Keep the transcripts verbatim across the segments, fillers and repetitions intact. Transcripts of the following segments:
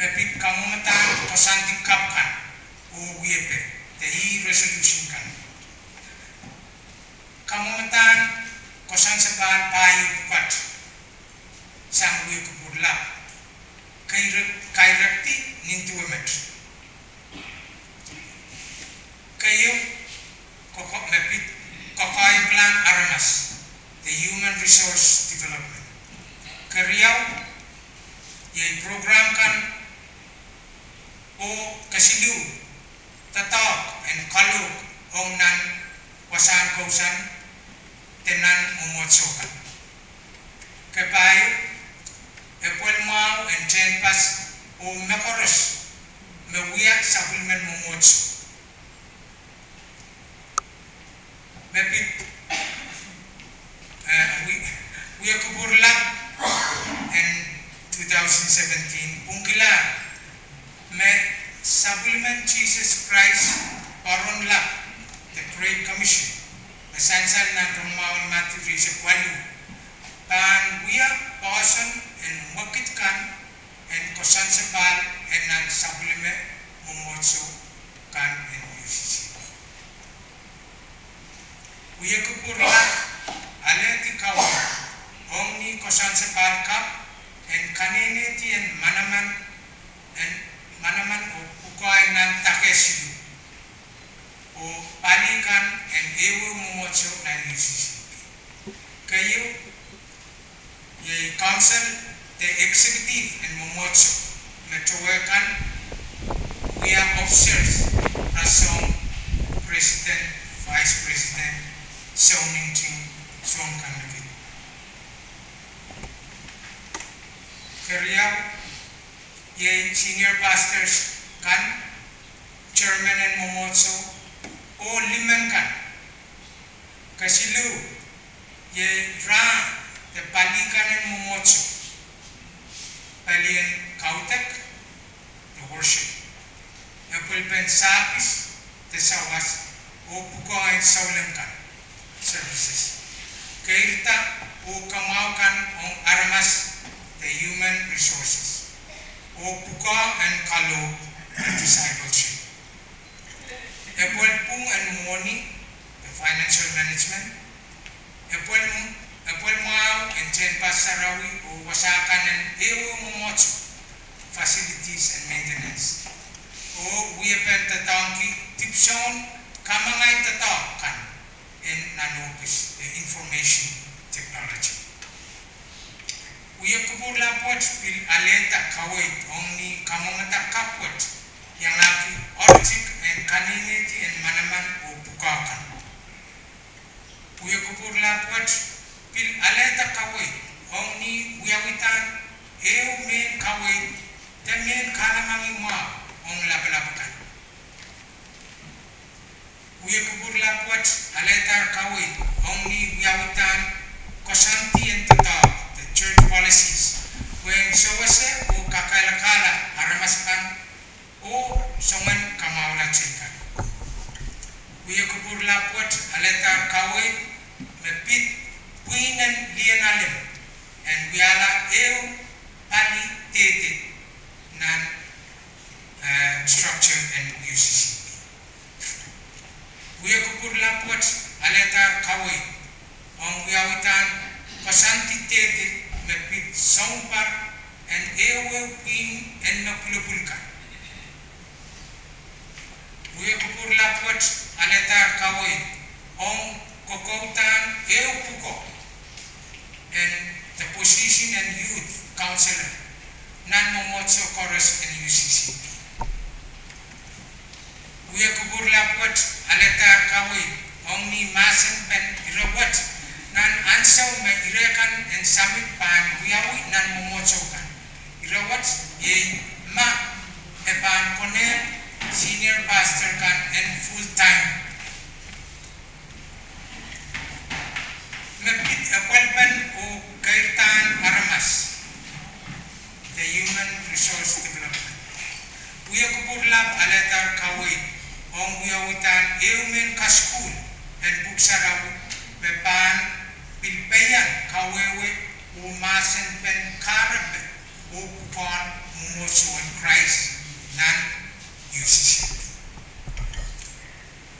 Me pid kamwomwdahn koasoandi kapw kan oh wiepe, de ih resolution kan. Kamwomwdahn koasoandi pahl pahieu pwukat sang wia kupwur lap, kairek, kairekdi nin duwe met. Keieu, koko-, me pid kokoahiklahn aramas, de human resource development. Keriau, iei program kan, oh kesiluh, doadoahk en kalohk ong nan wasahn kousoan de nan mwomwohdiso kan. Kepahieu, epwel mwahu en tehnpas oh me koaros me wia sapwellimen mwomwohdiso. Me pid, eh, wi-, wia kupwur lap en two thousand seventeen, pwungkilahr me sapwellimen Sises Krais pwaron lap, the Great Commission, me sansal nan Rongamwahu en Madiu rieisek waluh, pahn wia poahsoan en mwekid kan en koasoandi pahl en nan sapwellime mwomwohdiso kan en U C C. Wia kupwur lap alehdi kaweid ong ni koasoandi pahl kapw en kanehnehdi en manaman, en manaman oh pwukoa nan dake siluh oh pali kan en ehuehu mwomwohdiso nan U C C. Keieu, iei council de executive en mwomwohdiso, me towe kan wia officers, rasehng president, vice president, soun nting, soun kan me pid. Keriau, iei senior pastors kan, chairman en mwomwohdiso, oh limen kan. Kesiluh, iei rahn de pali kan en mwomwohdiso, palien kaudok de worship, epwelpen sahpis de sawas, oh pwukoa en souleng kan, services. Keirda oh kamwahu kan ong aramas de human resources, oh pwukoa en kalohk de discipleship. Epwel pwung en mwohni de financial management, epwel, epwel mwahu en tehnpas sarawi oh wasa kan en ehuehu mwomwohdiso, facilities and maintenance, oh wiepen doadoahngki dipwisoun kamwangai doadoahk kan en nan ohpis de information technology. Wia kupwur lap wet pil alehda kaweid ong ni kamwomwada kapw wet iangahki oaritik en kanehnehdi en manaman oh pwukoa kan. Wia kupwur lap wet pil alehda kaweid ong ni wiawidahn ehu mehn kaweid de mehn kahlemengih mwahu ong lapalap kan. Wia kupwur lap wet alehdahr kaweid ong ni wiawidahn koasoandi en doadoahk de church policies, pwehn sewese oh kakehlakahla aramas akan oh soangen kamwahula teikan. Wia kupwur lap wet alehdahr kaweid me pid pwihn en lien alem en wiahla ehu pali dehde nan, eh, structure en U C C. Wia kupwur lap wet alehdahr kaweid ong wiawidahn koasoandi dehde me pid sounpar en ehuehu pwihn en me pwulopwul kan. Wia kupwur lap wet alehdahr kaweid ong kokouhdahn ehu pwukoa en the position en youth councillor nan mwomwohdiso koaros en U C C. Wia kupwur lap wet alehdahr kaweid ong ni mahsenpen ire wet nan ansou me ire kan en summit pahn wiawi nan mwomwohdiso kan. Ire wet iei ma e pahn konehng senior pastor kan en full time. Me pid epwelpen oh keirdahn aramas de human resource development. Wia kupwur lap alehdahr kaweid ong wiawidahn ehu mehn kasukuhl en pwuhk sarawi me pahn pil peian kawehwe oh mahsenpen kahrepe oh pwukoahn mwomwohdiso en Krais nan U C C P.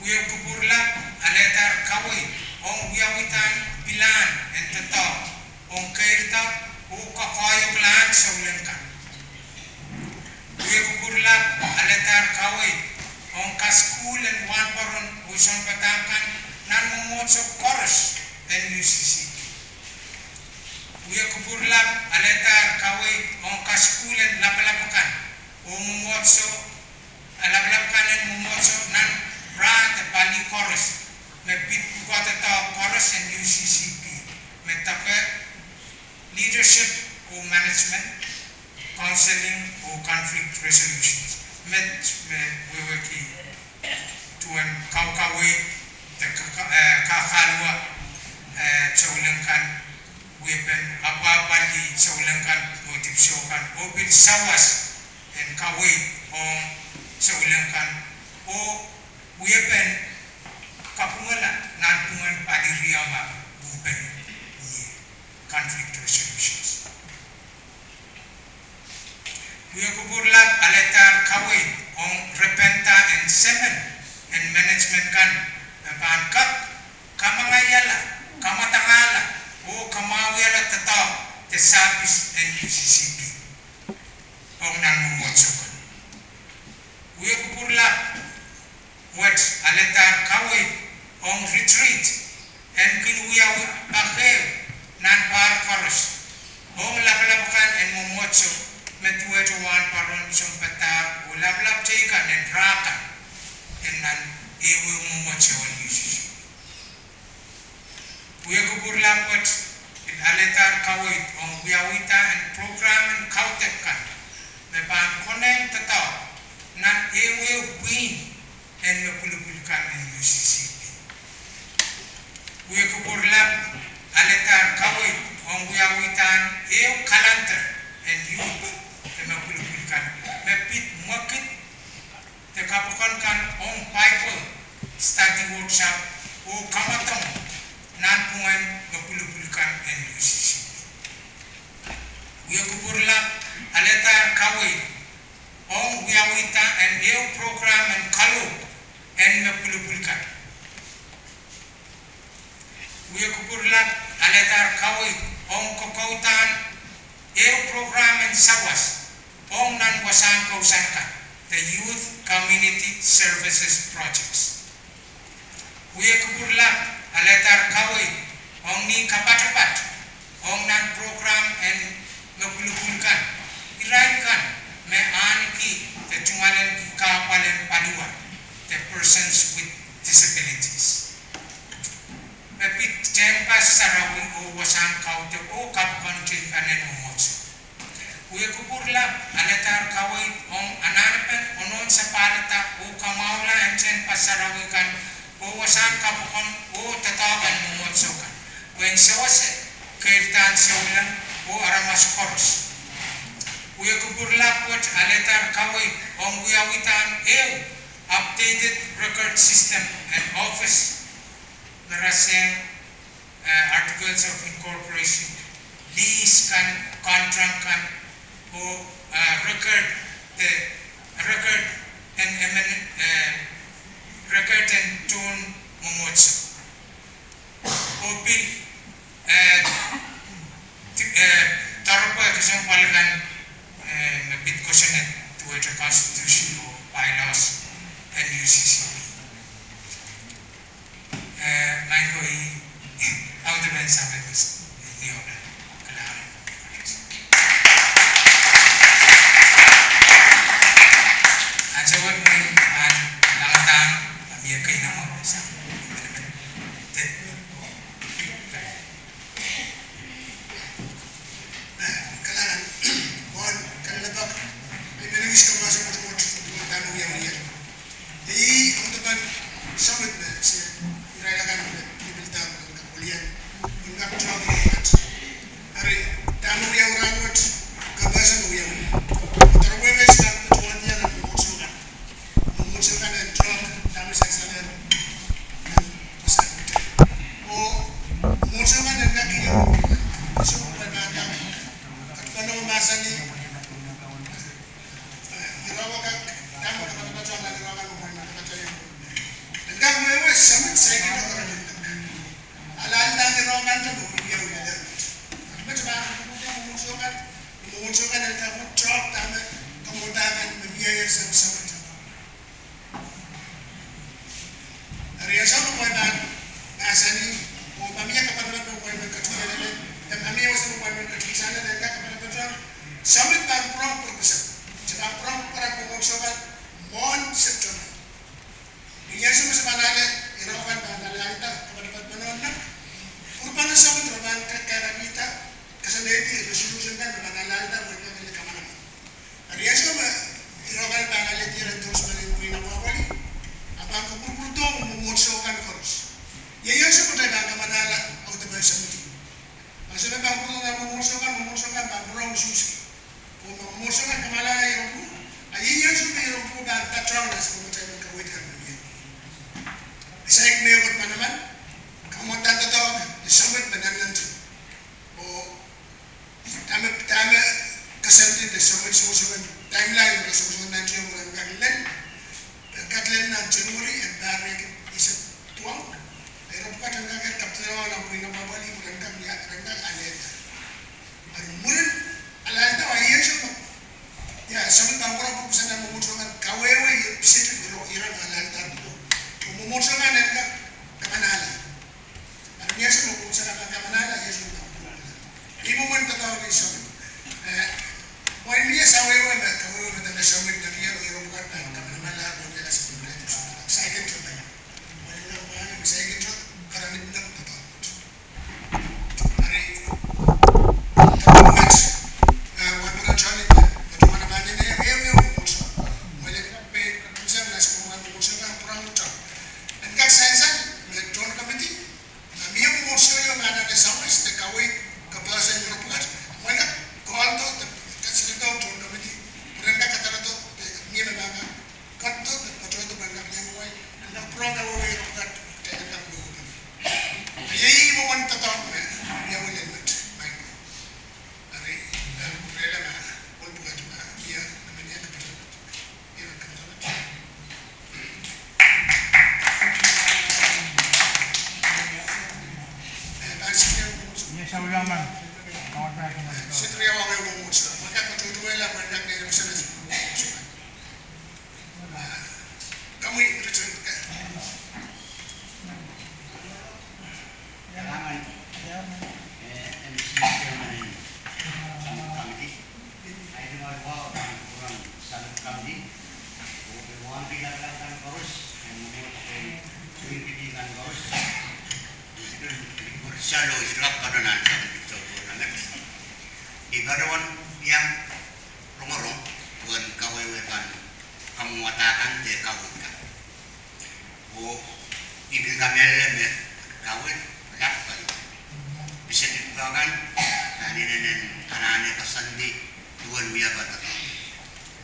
Wie kupwurlap alehdahr kaweid ong wiawidahn pilahn en doadoahk ong keirda oh koakoahiek lahn souleng kan. Wie kupwurlap alehdahr kaweid ong kasukuhl en wahnpoaron oh sounpadahk kan nan mwomwohdiso koaros en U C C P. Wie kupwurlap alehdahr kaweid ong kasukuhl en lapalap kan oh mwomwohdiso, lapalap kan en mwomwohdiso nan rahn de pali koaros, me pid pwukoa doadoahk koaros en U C C P, me doadoahk leadership oh management, counseling oh conflict resolutions, met me wehwehki duwen kaukaweid de kaka-, eh, kakaluwa, eh, souleng kan, wiepen apwahpwalih souleng kan oh dipwisou kan oh pil sawas en kaweid ong souleng kan oh wiepen kapwungala nanpwungen pali riau me uhpene ie, conflict resolutions. Wie kupwurlap alehdahr kaweid ong repenta en semen en management kan me pahn kak kamangaiala, kamwadangahla oh kamwahuiala doadoahk de service en U C C P ong nan mwomwohdiso kan. Wie kupwurlap wet alehdahr kaweid ong retreat en kin wiawi pak ehu nan pahr koaros ong lapalap kan en mwomwohdiso, me duwehte wahnpoaron, sounpadahk oh lapalap teikan en rah kan en nan ehuehu mwomwohdiso en U C C P. Wie kupwurlap wet pil alehdahr kaweid ong wiawida en program en kaudok kan me pahn konehng doadoahk nan ehuehu pwihn en me pwulopwul kan en U C C P. Wie kupwurlap alehdahr kaweid ong wiawidahn ehu calendar en youth de me pwulopwul kan, me pid mwekid de kapokon kan ong Bible study workshop oh kamwadong nanpwungen me pwulopwul kan en U C C P. Wie kupwurlap alehdahr kaweid ong wiawida en ehu program en kalohk en me pwulopwul kan. Wie kupwurlap alehdahr kaweid ong kokoudahn ehu program en sawas ong nan wasahn kousoan kan, the Youth Community Services Projects. Wie kupwurlap alehdahr kaweid ong ni kapatapat ong nan program en me pwulopwul kan, irail kan me ahneki de tungoalenki kahpwal en paliwar, the Persons with Disabilities. Me pid tehnpas sarawi oh wasahn kaudok oh kapokon teikan en mwomwohdiso. Wie kupwurlap alehdahr kaweid ong anahnepen onohn sapahlada oh kamwahula en tehnpas sarawi kan oh wasahn kapokon oh doadoahk en mwomwohdiso kan, pwehn sewese keirdahn souleng oh aramas koaros. Wie kupwurlap wet alehdahr kaweid ong wiawidahn ehu updated record system en office, me rasehng eh, Articles of Incorporation, lease kan, contract kan, oh, eh, record, eh, record en, emen, eh, record en tohn mwomwohdiso. Oh pil, eh, doaropwe kesempwal kan, eh, me pid kosonned duwehte constitution oh bylaws en U C C P. Eh, maing ko, ih audepen Samet Niola, kalahngan. Ansou wet mwein pahn langadahr, ah, mie keinemwe sang, emenemen, de. Kalahngan, mwohn kalelapak, I men ekis kamwahso mwotomwot, mwohn dahme wiawi. Ih audepen Samet me se irail akan me pil pil dahme kak wilian, en kak tong met. Eri ansou me kitail pahn mahsanih, oh ma mie kapato me kitail pahn ketin lel, de ma mie wasa me kitail pahn ketin sang, de kak kapato me summit pahn pwurehng pwurpwusa. Se pahn pwurehng pwurehng mwomwohdiso kan mwohn September. Ni ansou me se pahn ale, irail kan pahn ale, ale da, kapato me pahn pwurehng nan. Pwurpwurehng summit re pahn kak karakihda, koasoanehdi resolution kan re pahn ale, ale da, pwurpwurehng kamanaman. Eri ansou me irail kan pahn ale, irail endorse kan en pwihn apwahpwalih, a pahn kapwurpwurdohng mwomwohdiso kan koaros. Iei ansou me kitail pahn kamalahla audepen summit. Ansou me pahn pwurpwurdohng mwomwohdiso kan, mwomwohdiso kan pahn pwurehng usuhsi. Oh ma mwomwohdiso kan kamalahla irail pwuko, a iei ansou me irail pwuko pahn patehng nan summit, kitail pahn kaweid kan mie. Saik mehkot manaman, kamwadang doadoahk, summit me nan nan te. Oh dahme, dahme koasoandi de summit, sokosok en timeline, sokosok en nan te, oh en kak lel, en kak lel nan January, en pahr rehkit eisek duwau. Irail pwukat en kak kapitala nan pwihn apwahpwalih, pwe ren kak, ren kak alehda. Eri mwurin alalda, a iei ansou me, ia, summit pahn pwurpwurdohng pwurpwusa nan mwomwohdiso kan, kawehwe, iei pisit irail, irail alalda pwuko. Oh mwomwohdiso kan en kak kamalahla. Eri ni ansou me mwomwohdiso kan kamalahla, iei ansou me pahn pwurpwurdohng. Ih mwomwen doadoahk en summit. Eh, mwein mie sawehwe me, kawehwe me dene summit nan irail, irail pwukat pahn kamalahla, pwehn kak summit nan irail. Saikinte pahn. Mwein nan pahn, saikinte, karanih nan doadoahk. Eri, Kalahngan, eh, M C Chairman en Summit Committee. Ahi, ni mwahu pahn kupwuren Summit Committee. Oh pil wauneki lapalap kan koaros, en mwomwohdiso, suwediki kan koaros. Salo, salo patohwan nan Summit Committee. I patohwan iang rongorong, pwehn kawehwe kan, kamwadang kan, de kaweid kan. Oh I pil kamehlele me kaweid lap kan. Pisek pwukat kan, pahn inenen anahne koasoandi duwen wia patohwan.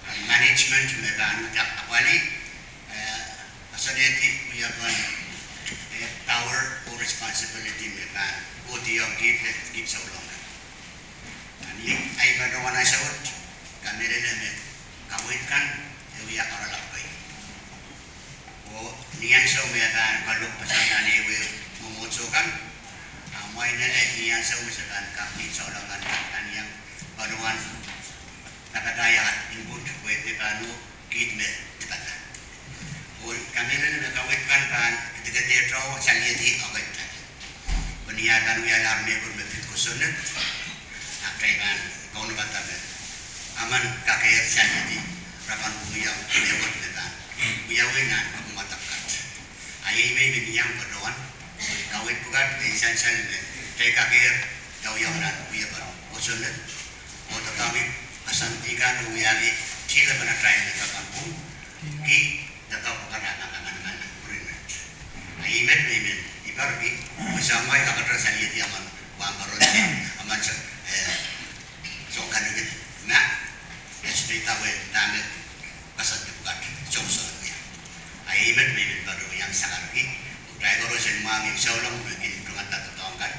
Kan management me pahn uhdahn apwalih, eh, koasoanehdi wia pahn, eh, power oh responsibility me pahn kohdiong kiht, kiht souleng kan. Ni ahi patohwan ansou wet, kamehlele me kaweid kan, e wia karalap kei. Oh ni ansou me pahn kalohk pasang nan ehuehu mwomwohdiso kan, a mwein ele ni ansou me se pahn kak kiht souleng kan, kan iang patohwan kapataia input pwe de pahn oh kiht me dipata. Oh kamehlele me kaweid kan pahn kedekede tohto saliedi akan. Pwe ni ah pahn wialahr mehkot me pid kosonned, a kitail pahn kaunopada me emen kakehr saliedi, re pahn wiawi mehkot me pahn wiawi nan kamwadang kat. A iei me I men iang patohwan, kaweid pwukat me I sansal me kitail kakehr, kitail wiawi nan wiepen kosonned, oh doadoahngki koasoandi kan, wiahki tilepene time me kak pahn pwung, ki doadoahk pwukat ah kak kamanaman nan pwurin met. A ih met me I men, I patohwan, pwe soangen kak katail saliedi emen, wahn patohwan, emen se, eh, soangen kalikil, ma, eh, sipil kaweid dahme koasoandi pwukat, soangen soangen wia. A ih met me I men patohwan iang sakarki, kitail koaros en mwahngih souleng me kin tongatada doadoahk kan,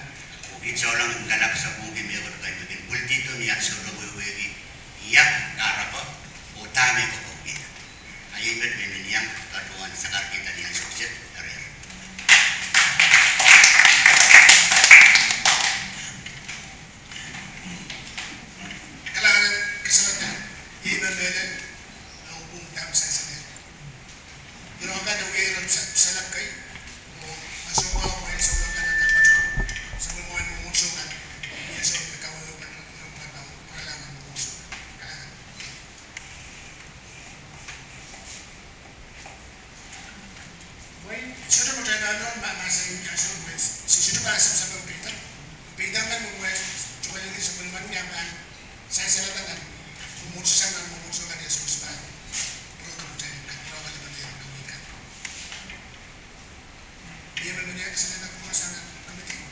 oh kiht souleng en kalap sapwungki mehkot kei me kin pwildi doh ni ah souleng wehwehki ia kahrepe, oh dahme kokohki. A ih met me I men iang patohwan sakarkihda ni ansou kiset, eri. Kalahngan, kasal Sapwellime Peter. Peter kan me wet, tuwalili sapwellime ni aman, sansalada nan, mwomwohdiso nan mwomwohdiso kan Sises pahn, pwurodo kitail, kalokalohdi kan. Ia me mie sansalada kupwurasang nan committee.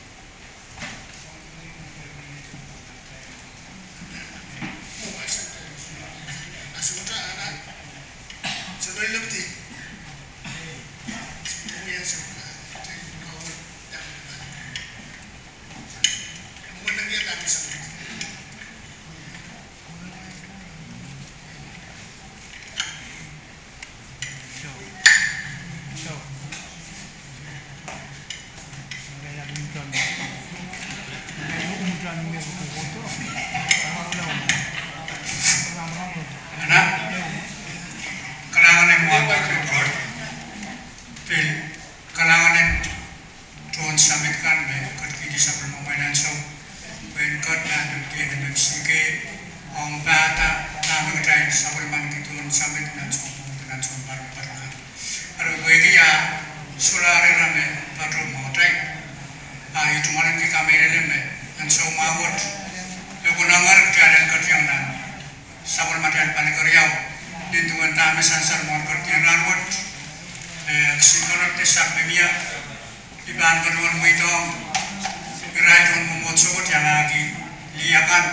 Kalahngan en mwohn Patrek Rod, pil kalahngan en tohn summit kan me ketikihdi sapwellimamwail ansou, pwehn kak nan P N M M C K, ong pahda dahme kitail sapwellimaniki tohn summit nan sounpwong de nan sounpar me patohwan. Eri pwehki ah solahr ira me patohwan mwohtail, ah I tungoaleniki kamehlele me ansou mwahu wet, e konehng eri kitail en ketiong nan sapwellimatail pali keriau, nin duwen dahme sansal mwohn ketikihn rahnwet, eh, kisin koaros de sahpw me mie, I pahn patohwan mweidohng irail tohn mwomwohdiso wet iangahki lih akan,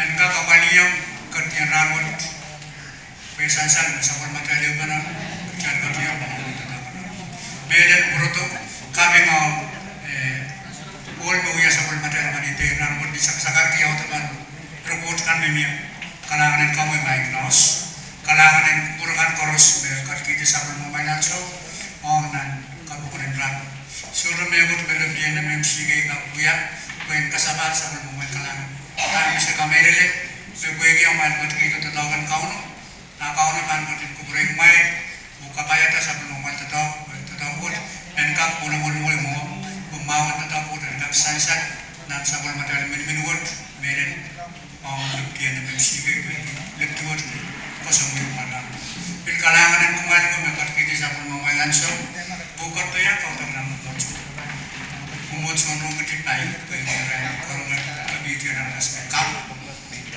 en kak apwalihong ketikihn rahnwet, pwe sansal me sapwellimatail ehupene, kitail ketiong, mehlel pwurodo, kaping ong, eh, ohl me wia sapwellimatail mwahnidei rahnwet ni sakasakarki audepen report kan me mie. Kalahngan en komwi Mike Noss, kalahngan en kupwur kan koaros me ketikihdi sapwellimamwail ansou, ong nan kapokon en rahn. Sohte mehkot me P N M M C K kak wia, pwehn kasapahl sapwellimamwail kalahngan. Ahpw I kamehlele me pwehki amwail ketikihdo doadoahk en Kauno, a Kauno pahn ketin kupwurehiong kumwail, oh kapaiada sapwellimamwail doadoahk, doadoahk wet, en kak kolokol mwohmw, oh mwahu en doadoahk wet en kak sansal nan sapwellimatail miniminiwet, mehlel ong P N M M C K, pil lepidi wet me koasoandi kumwail. Pil kalahngan en kumwail ko me ketikihdi sapwellimamwail ansou, oh ketido iang kaudok nan mwomwohdiso. Mwomwohdiso rong ketido pai, pwe irail karonge, kapwaiada nan kaspel kapw.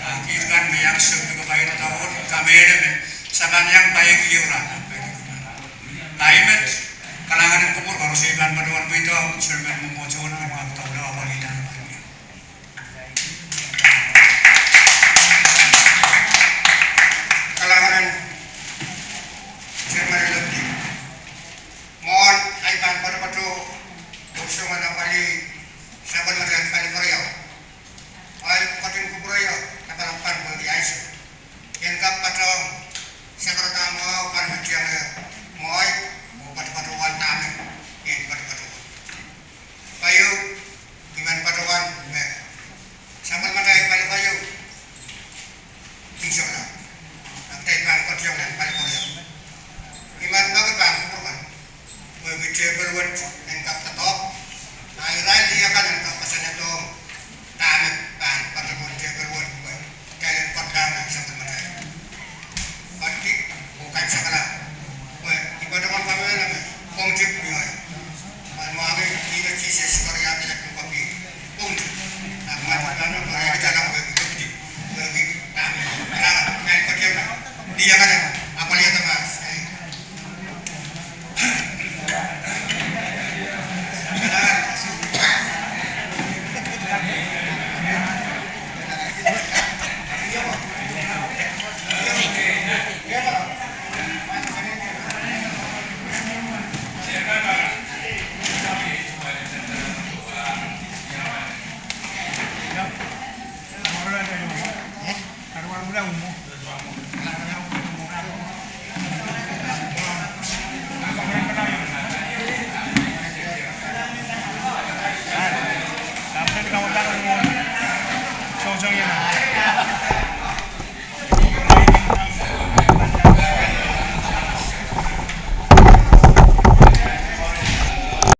Ah, kiht kan me iang sehse kapwaiada doadoahk wet, kamehlele me, se pahn iang paiekihla rahn, paiekihla. Ahi met, kalahngan en kupwur koaros, I pahn patohwan mweidohng chairman mwomwohdiso wet me kak doula apwalihda. Kalahngan en chairman lepidi. Mwohn ahi pahn patopato, oh song nan apwalih sapwellimatail pali keriau, ahi ketin kupwurehiong lapalap kan pwehki ansou en kak patohwan sakarada mwahu kan me tiangehr mwohn, oh patopato wahn dahme en patopato. Keieu, I men patohwan me sapwellimatail pali keieu, King Sohla, a kitail pahn ketiong nan pali keriau. I men peki pahn kupwur kan, pwehki tepel wet en kak doadoahk, a irail lih akan en kak koasoanehdohng dahme pahn patopato tepel wet pwe kitail en ketiong nan sapwellimatail. Kak di, oh kaimwisekala, pwe I patohwan kamehlele me, pwong tip mie. Mwahu, mwahu, ih me Sises keriaun lel me kopil. Pwong tip. A mwahu, mwahu, mwahu, mwahu, mwahu, mwahu, mwahu, mwahu,